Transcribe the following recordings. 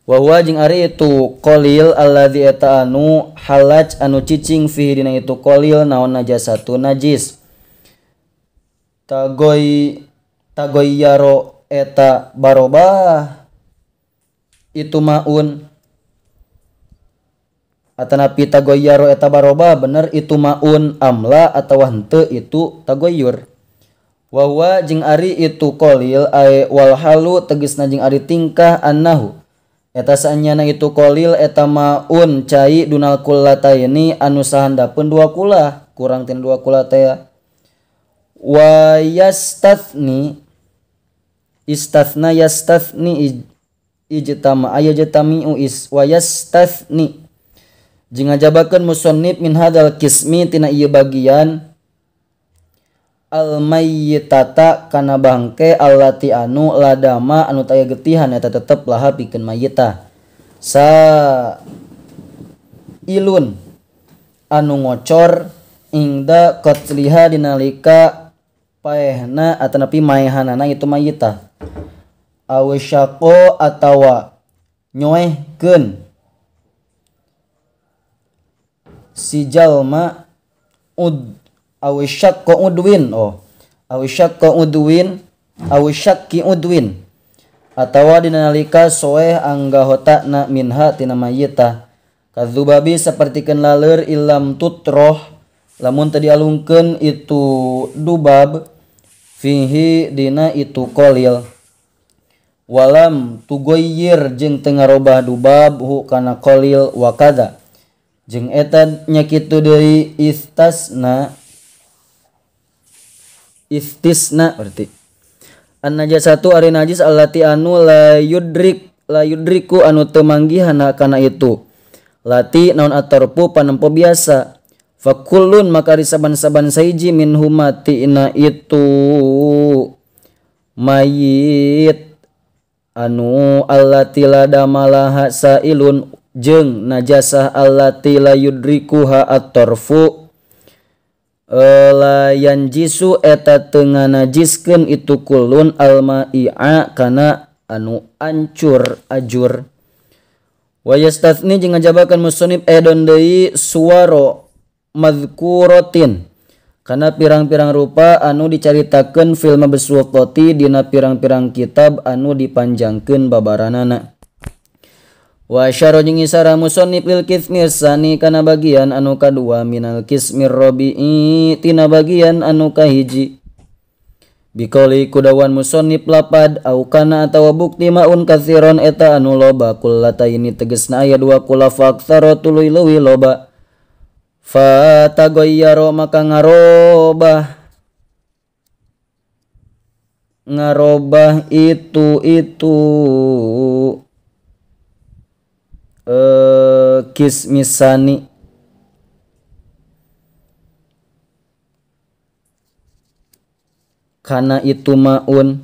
Wa huwa jeung ari itu qalil alladzi eta anu halaj anu cicing fihi dina itu qalil naon najasatu najis. Tagoy tagoyyaro eta barobah itu maun atanapi tagoyyaro eta barobah bener itu maun amla atawa henteu itu tagoyyur. Wa huwa jeung ari itu qalil ae wal halu tegasna jeung ari tingkah annahu eta saenyana itu qalil eta maun cai dunal kullataini anu sahandapeun dua kulah kurang tina dua kulah teh. Wa yastathni istathna yastathni ijtama ayajtami'u is wa yastathni jeung ngajabakeun musannif min hadzal qismi tina ieu bagian al mayyitata kana bangke allati anu ladama anu taya getihan eta tetep laha pikeun mayyitah sa ilun anu ngocor ingda qatliha dinalika paehna atanapi maehanana itu mayyitah aw syaqo atawa nyoehkeun si jalma ud aw syaqqa udwin oh aw syaqqa udwin aw syakki udwin atawa dinalika soeh anggahotana minha tina mayyitah kadzubabi sapertikeun laleur ilam tutroh lamun teu dialungkeun itu dubab fihi dina itu qalil walam tugoyyir jeung teu ngarobah dubab hu kana qalil wa kadza jeung eta nya kitu deui istasna istisna berarti an najasatu ari najis allati anu la yudrik la yudriku anu teu manggihan kana itu lati naon atarpu panempo biasa fakullun maka ari saban-saban saiji min humati ina itu mayit anu allati la damalaha sailun jeung najasah allati la yudrikuha at-tarfu la yanjisu eta teu nganajiskeun itu kulun almai'a kana anu ancur ajur. Wa yastathni jeung ngajabakeun musannif edon deui suwaro mazkuratin kana pirang-pirang rupa anu dicaritakeun fil mabsuutati dina pirang-pirang kitab anu dipanjangkeun babaranana. Wa asyara jeung isara musannif lil qismir sani kana bagian anu kadua minal qismir rabi'i tina bagian anu kahiji biqauli kudawan musannif lapad au kana atawa bukti maun katsiron eta anu loba kullataini tegasna aya dua kula faktsara tuluy leuwih loba fa tagoyyaro maka ngarobah ngarobah itu kismisani kana itu maun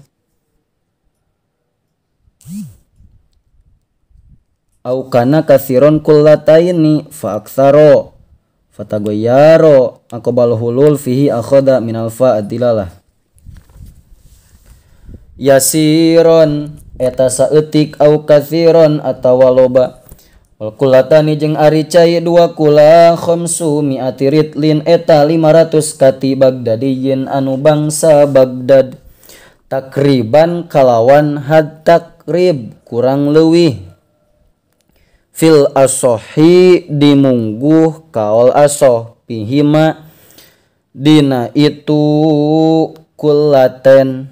au kana kathiron kullataini fa aktsaro fatagoyyaro aqbal hulul fihi akhadha minal fa adilalah yasiron eta saeutik au kathiron atawa loba wal kullatani jeung ari cai dua kula khamsu mi'ati ritlin eta 500 kati Bagdadiyin anu bangsa Bagdad takriban kalawan had takrib kurang leuwih fil asohi dimungguh kaol asoh pihima dina itu kullaten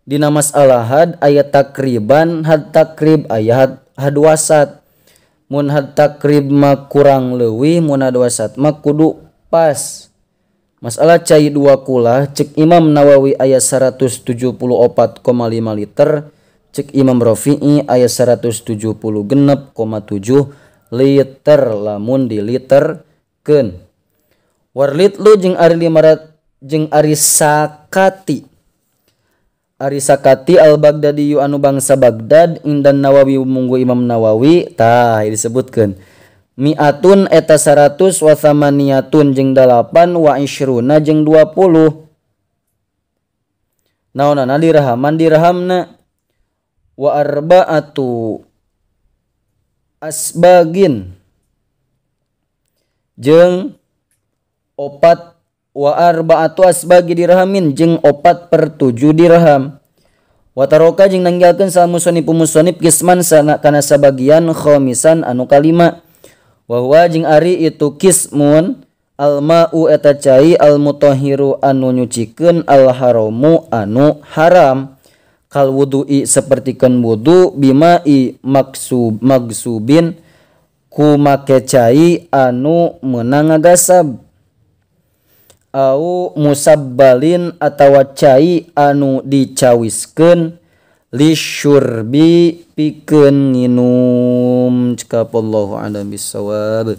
dina masalah had aya takriban had takrib aya had wasat mun had takrib mah kurang leuwih mun had wasat mah kudu pas. Masalah cai dua kulah cek Imam Nawawi aya 174,5 liter cek Imam Rafi'i aya 176,7 liter lamun diliterkeun. Warlitlu jeung ari 500 jeung ari sakati ari sakati al-Baghdadi anu bangsa Baghdad indan Nawawi munggu Imam Nawawi tah disebutkeun mi'atun eta 100 wa thamaniyatun jeung 8 wa ishruna jeung 20 naonana dirhaman dirhamna Wa arba'atu asbagin jeung opat wa arba'atu asbagi dirhamin jeung 4/7 dirham. Wa taroka jeung nanggalkeun saha musannif musannif kisman sana kana sabagian khamisan anu kalima. Wa huwa jeung ari itu kismun alma'u eta cai almutahhiru anu nyucikeun alharamu anu haram kal wudu'i sapertikeun wudu bima'i magsubin ku make cai anu meunang ngagasab au musabbalin atawa cai anu dicawiskeun lisyurbi pikeun nginum. Cekap, wallahu a'lam bissawab.